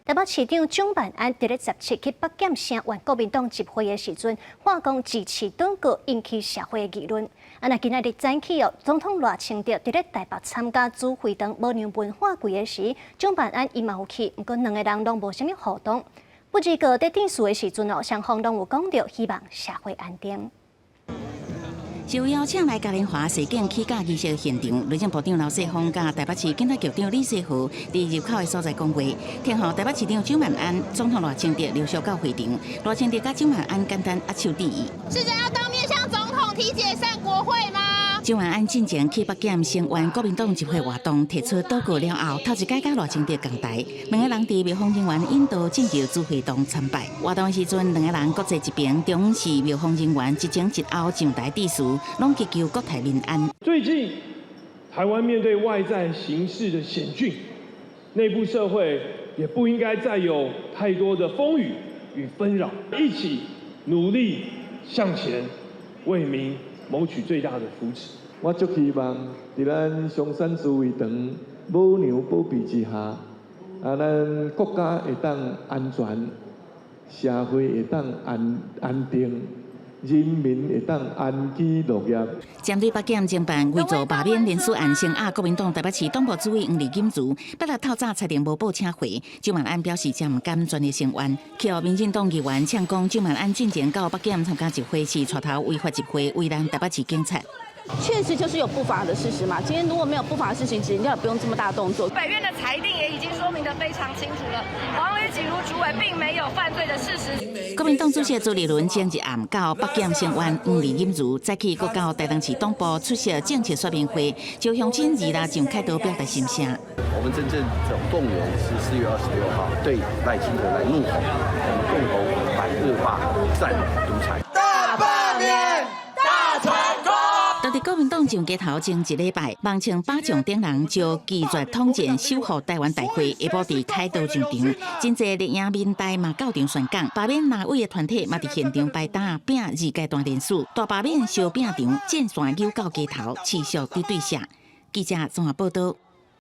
台北市長蔣萬安佇咧17去北檢聲援國民黨集會的時陣，喊講支持頓閣，引起社會的議論。啊，若今仔日早起哦，總統賴清德佇咧台北參加主會堂母娘文化季的時，蔣萬安伊嘛有去，毋過兩個人攏無啥物互動。不過佇致辭的時陣哦，雙方攏有講著希望社會安定。受邀請來嘉年華實景起價儀式現場，內政部長劉世鋒佮台北市警察局長李世和佇入口的所在講話。聽候台北市長蔣萬安、總統賴清德陸續到會場，賴清德佮蔣萬安簡單握手致意。市長要當面向總統提解散國會嗎？蔣萬安進前去北檢聲援國民黨集會活動，提出禱告了後，頭一擺佮賴清德仝台，兩个人佇廟方人員引導進入主會堂參拜。活動時陣，兩个人各坐一爿，中是廟方人員一前一後上台致辭，攏祈求國泰民安。最近，台灣面對外在形勢的險峻，內部社會也不應該再有太多的風雨與紛擾，一起努力向前，為民謀取最大的福祉。我足希望佇咱松山主會堂母娘保庇之下，啊，咱國家會當安全，社會會當安安定，人民會當安居樂業。針對北檢偵辦偽造罷免人事案，聲押國民黨台北市黨部主委黃麗錦如，拜六透早裁定無報請回。蔣萬安表示，誠毋甘全力聲援。予民進黨議員嗆講，蔣萬安進前到北檢參加集會是帶頭違法集會，為難台北市警察。確實就是有不法的事實嘛。今天如果沒有不法的事情，其實應該也不用這麼大動作。北院的裁定也已經說明得非常清楚了，黃呂錦茹主委並沒有犯罪的事實。國民黨主席朱立倫前日暗到北檢聲援黃麗錦如，早起閣到台東市黨部出席政策說明會，招鄉親二啦上凱道表達心聲。我們真正總動員是4月26號，對賴清德來怒吼，我們共同反惡霸、戰獨裁。大罷免，大成功。當地國民黨上街頭前一禮拜，網稱巴將等人就拒絕統戰守護台灣大會，下晡佇凱道上場，真濟綠營民代嘛到場宣講，罷免藍委的團體嘛佇現場擺擔拚二階段連署，大罷免燒餅場戰線扭到街頭，持續佇對射。記者綜合報道。